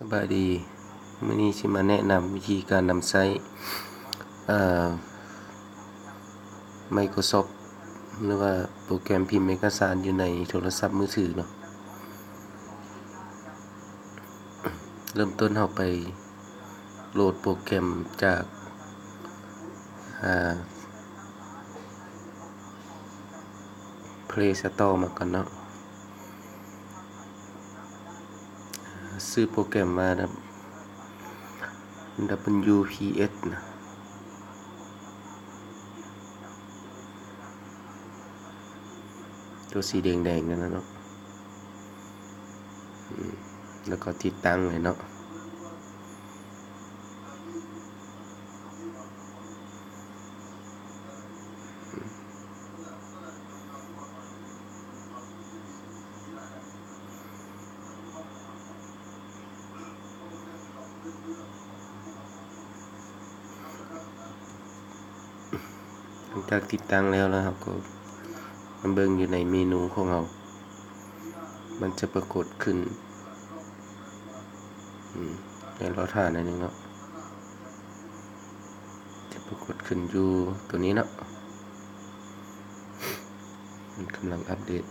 ສະບາຍດີ, ມື້ນີ້ຊິມາແນະນຳວິທີການນຳໃຊ້ ເອີ Microsoft ຫຼືວ່າໂປຣແກຣມພິມເອກະສານຢູ່ໃນໂທລະສັບມືຖືເນາະ. ເລີ່ມຕົ້ນເຮົາໄປໂຫຼດໂປຣແກຣມຈາກ ອາ Play Store ມາກ່ອນເນາະ. ຊື່ໂປຣແກຣມວ່າ W P S ນະ, ຕົວສີແດງໆ ນັ້ນນະເນາະ. ອືມ ແລ້ວກໍຕິດຕັ້ງເລີຍເນາະ. ຫຼັງຈາກຕິດຕັ້ງແລ້ວ ແລ້ວເຮົາກໍມາເບິ່ງຢູ່ໃນເມນູຂອງເຮົາ, ມັນຈະປາກົດຂຶ້ນ. ອືມ ໃຫ້ລໍຖ້າໜ້ອຍໜຶ່ງເນາະ. ຈະປາກົດຂຶ້ນຢູ່ຕົວນີ້ເນາະ, ມັນກຳລັງອັບເດດ.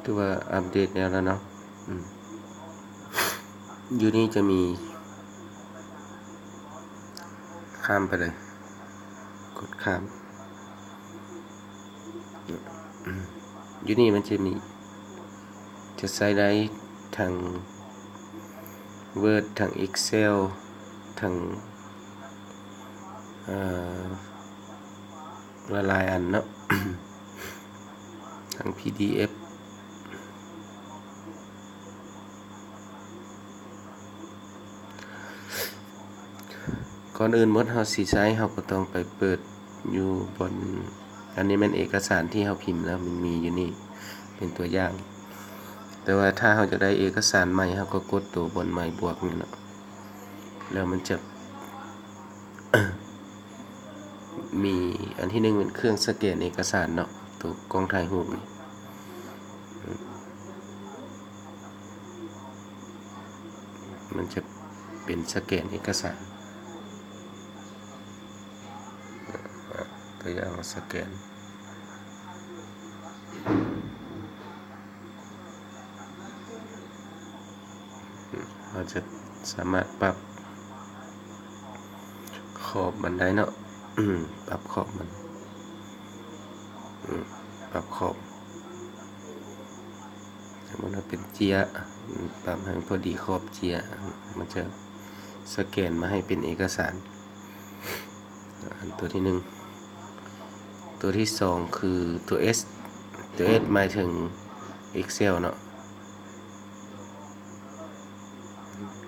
ຖືວ່າອັບເດດແລ້ວເນາະ. ອືມ ຢູ່ນີ້ຈະມີ ຂ້າມໄປເລີຍ, ກົດຂ້າມ. ຢູ່ນີ້ມັນຈະມີ ຈະໃຊ້ໄດ້ທັງ Word ທັງ Excel ທັງ ເອີ ຫຼາຍໆ ອັນເນາະ, ທັງ PDF. ກ່ອນອື່ນໝົດເຮົາຊິໃຊ້ ເຮົາກໍຕ້ອງໄປເປີດຢູ່ບ່ອນ, ອັນນີ້ແມ່ນເອກະສານທີ່ເຮົາພິມແລ້ວ ມັນມີຢູ່ນີ້ເປັນຕົວຢ່າງ. ແຕ່ວ່າຖ້າເຮົາຢາກໄດ້ເອກະສານໃໝ່ ເຮົາກໍກົດຕົວບ່ອນໄມ້ບວກນີ້ເນາະ, ແລ້ວມັນຈະ ມີອັນທີໜຶ່ງເປັນເຄື່ອງສະແກນເອກະສານເນາະ, ຕົວກ້ອງຖ່າຍຮູບນີ້ ມັນຈະເປັນສະແກນເອກະສານ, ຕົວຢ່າງສະແກນ. ເຮົາຈະສາມາດປັບຂອບມັນໄດ້ເນາະ, ປັບຂອບມັນ, ປັບຂອບ, ສົມມຸດວ່າເປັນເຈ້ຍ, ປັບໃຫ້ພໍດີຂອບເຈ້ຍ, ມັນຈະສະແກນມາໃຫ້ເປັນເອກະສານ. ອັນຕົວທີໜຶ່ງ. ຕົວທີສອງຄືຕົວ S, ຕົວ S ໝາຍເຖິງ Excel ເນາະ,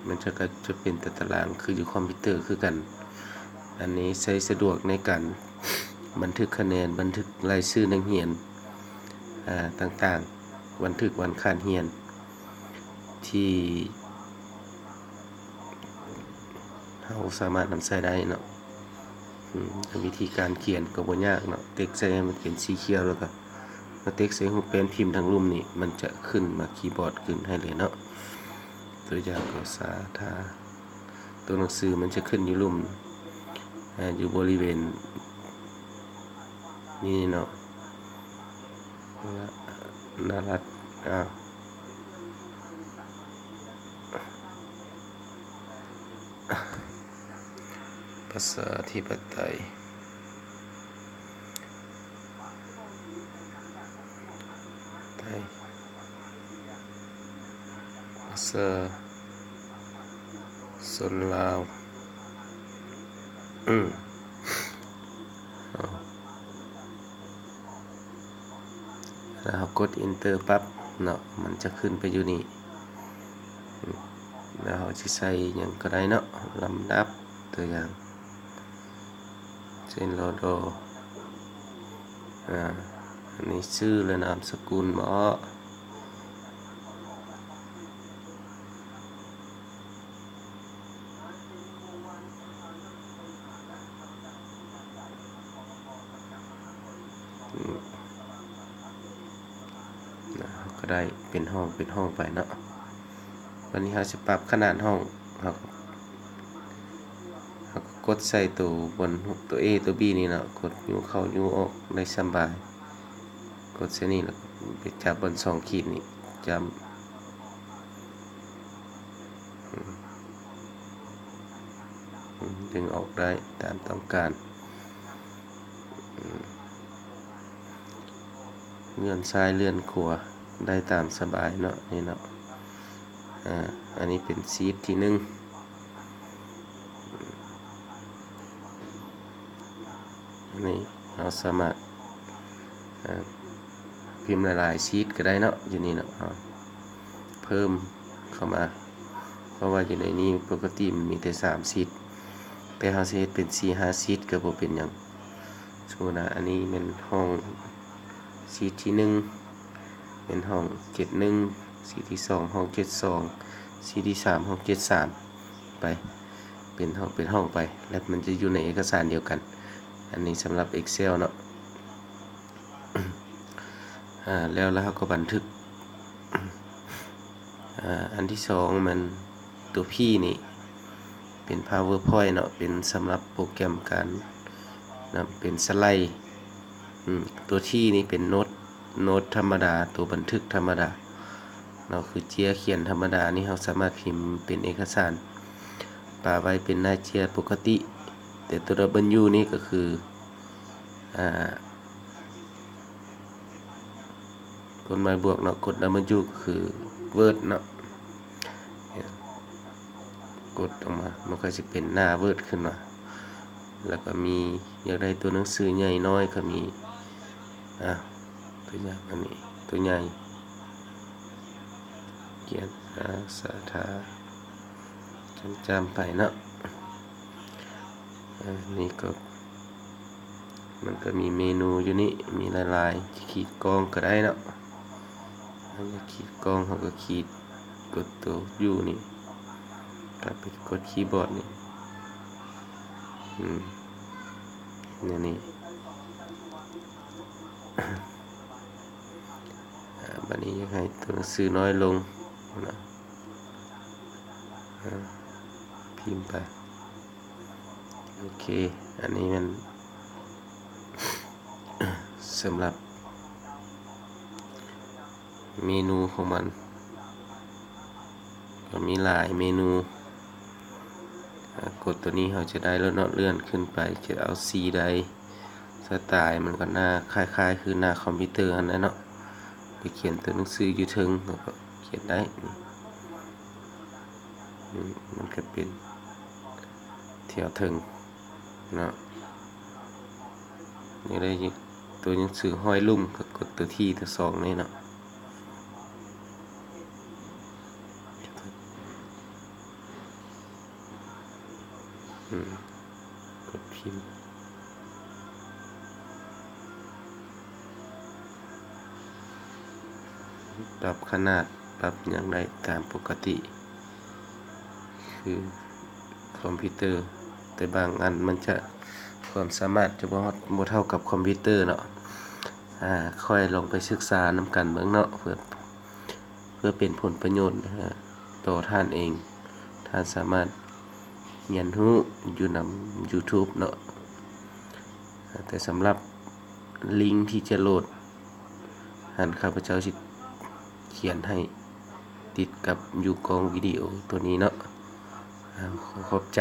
ມັນຈະ ກໍຈະເປັນຕາຕະລາງຄືຢູ່ຄອມພິວເຕີຄືກັນ. ອັນນີ້ໃຊ້ສະດວກໃນການບັນທຶກຄະແນນ, ບັນທຶກລາຍຊື່ນັກຮຽນ ອາ ຕ່າງໆ, ບັນທຶກວັນຂາດຮຽນທີ່ ເຮົາສາມາດນຳໃຊ້ໄດ້ເນາະ. ອືມ ວິທີການຂຽນກໍບໍ່ຍາກເນາະ, ເຕັກໃສ່ໃຫ້ມັນເປັນສີຂຽວ ແລ້ວກໍມາເຕັກໃສ່ຮູບແປ້ນພິມທາງລຸ່ມນີ້, ມັນຈະຂຶ້ນມາຄີບອດຂຶ້ນໃຫ້ເລີຍເນາະ. ຕົວຢ່າງກໍ ສາທາ, ຕົວໜັງສືມັນຈະຂຶ້ນຢູ່ລຸ່ມ, ອາ ຢູ່ບໍລິເວນນີ້ເນາະ. ນາລັດ ອາ ປະຊາທິປະໄຕ ໄຕ ປະຊາ ຊົນລາວ. ອືມ ແລ້ວເຮົາກົດ Enter ປັບເນາະ, ມັນຈະຂຶ້ນໄປຢູ່ນີ້. ອືມ ແລ້ວເຮົາຊິໃສ່ຫຍັງກໍໄດ້ເນາະ, ລຳດັບ ຕົວຢ່າງ ເຊັ່ນ ລ.ດ. ອາ ອັນນີ້ຊື່ ແລະ ນາມສະກຸນບໍ? ໄດ້ເປັນຫ້ອງເປັນຫ້ອງໄປເນາະ. ບັດນີ້ເຮົາຊິປັບຂະໜາດຫ້ອງ ເຮົາ ເຮົາກໍກົດໃສ່ໂຕບົນ ໂຕ A ໂຕ B ນີ້ເນາະ, ກົດຍູ້ເຂົ້າຍູ້ອອກໄດ້ສະບາຍ. ກົດໃສ່ນີ້ ແລ້ວໄປຈັບບ່ອນສອງຂີດນີ້ ຈ້ຳ ອືມ ອືມ ດຶງອອກໄດ້ຕາມຕ້ອງການ. ອືມ ເລື່ອນຊ້າຍເລື່ອນຂວາໄດ້ຕາມສະບາຍເນາະ ນີ້ເນາະ. ອາ ອັນນີ້ເປັນຊີດທີໜຶ່ງ. ອັນນີ້ເຮົາສາມາດ ເອີ ພິມຫຼາຍໆຊີດກໍໄດ້ເນາະ ຢູ່ນີ້ເນາະ. ເຮົາເພີ່ມເຂົ້າມາ ເພາະວ່າຢູ່ໃນນີ້ປົກກະຕິມັນມີແຕ່ສາມຊີດ, ແຕ່ເຮົາຊິເຮັດເປັນສີ່ຫ້າຊີດກໍບໍ່ເປັນຫຍັງ. ສົມມຸດວ່າອັນນີ້ແມ່ນຫ້ອງ ຊີດທີໜຶ່ງ ແມ່ນຫ້ອງເຈັດໜຶ່ງ, ຊີດທີສອງ ຫ້ອງເຈັດສອງ, ຊີດທີສາມ ຫ້ອງເຈັດສາມ ໄປ ເປັນຫ້ອງເປັນຫ້ອງໄປ ແລ້ວມັນຈະຢູ່ໃນເອກະສານດຽວກັນ. ອັນນີ້ສຳລັບ Excel ເນາະ. ອາ ແລ້ວ ແລ້ວເຮົາກໍບັນທຶກ. ອາ ອັນທີສອງແມ່ນຕົວ P ນີ້ເປັນ PowerPoint ເນາະ, ເປັນສຳລັບໂປຣແກຣມການນຳ ເປັນສະໄລ. ອືມ ຕົວ T ນີ້ເປັນໂນ້ດ ໂນ້ດທຳມະດາ ຕົວບັນທຶກທຳມະດາເນາະ, ຄືເຈ້ຍຂຽນທຳມະດານີ້ ເຮົາສາມາດພິມເປັນເອກະສານປະໄວ້ເປັນໜ້າເຈ້ຍປົກກະຕິ. ແຕ່ຕົວ W ນີ້ກໍຄື ອາ ກົດໝາຍບວກເນາະ, ກົດ W ກໍຄື Word ເນາະ, ກົດອອກມາ ມັນກໍຊິເປັນໜ້າ Word ຂຶ້ນມາ. ແລ້ວກໍມີ ຢາກໄດ້ຕົວໜັງສືໃຫຍ່ນ້ອຍກໍມີ ອາ ຕົວຢ່າງອັນນີ້ ຕົວໃຫຍ່ ຂຽນ ອາ ສາທາ ຈ້ຳໆໄປເນາະ. ອາ ນີ້ກໍ ມັນກໍມີເມນູຢູ່ນີ້ ມີຫຼາຍໆ ຈະຂີດກ້ອງກໍໄດ້ເນາະ. ເຮົາຢາກຂີດກ້ອງ ເຮົາກໍຂີດ ກົດຕົວ U ນີ້ ຖ້າໄປກົດຄີບອດນີ້ ອືມ ແນວນີ້. ອາ ບັດນີ້ຢາກໃຫ້ຕົວໜັງສືນ້ອຍລົງນະ ອາ ພິມໄປ. ໂອເຄ ອັນນີ້ແມ່ນສຳລັບເມນູຂອງມັນ ກໍມີຫຼາຍເມນູ. ອາ ກົດຕົວນີ້ເຮົາຈະໄດ້ແລ້ວເນາະ, ເລື່ອນຂຶ້ນໄປ ຈະເອົາສີໃດ ສະໄຕລ໌ມັນກໍໜ້າຄ້າຍໆຄືໜ້າຄອມພິວເຕີຫັ້ນແຫຼະເນາະ, ໄປຂຽນຕົວໜັງສືຢູ່ເທິງ ເຮົາກໍຂຽນໄດ້. ອືມ ມັນກໍເປັນແຖວເທິງເນາະ, ຢາກໄດ້ຕົວໜັງສືຫ້ອຍລຸ່ມ ກໍກົດຕົວທີ ຕົວສອງນີ້ເນາະ. ອືມ ກົດພິມ ປັບຂະໜາດ ປັບຫຍັງໄດ້ຕາມປົກກະຕິ ຄືຄອມພິວເຕີ, ແຕ່ບາງອັນມັນຈະ ຄວາມສາມາດຈະບໍ່ຮອດ ບໍ່ເທົ່າກັບຄອມພິວເຕີເນາະ. ອາ ຄ່ອຍລອງໄປສຶກສານຳກັນເບິ່ງເນາະ ເພື່ອ ເພື່ອເປັນຜົນປະໂຫຍດ ອາ ຕໍ່ທ່ານເອງ. ທ່ານສາມາດຮຽນຮູ້ຢູ່ນຳ YouTube ເນາະ. ອາ ແຕ່ສຳລັບລິງທີ່ຈະໂຫຼດຫັ້ນ ຂ້າພະເຈົ້າຊິຂຽນໃຫ້ຕິດກັບຢູ່ກ້ອງວິດີໂອຕົວນີ້ເນາະ. ອາ ຂໍຂອບໃຈ.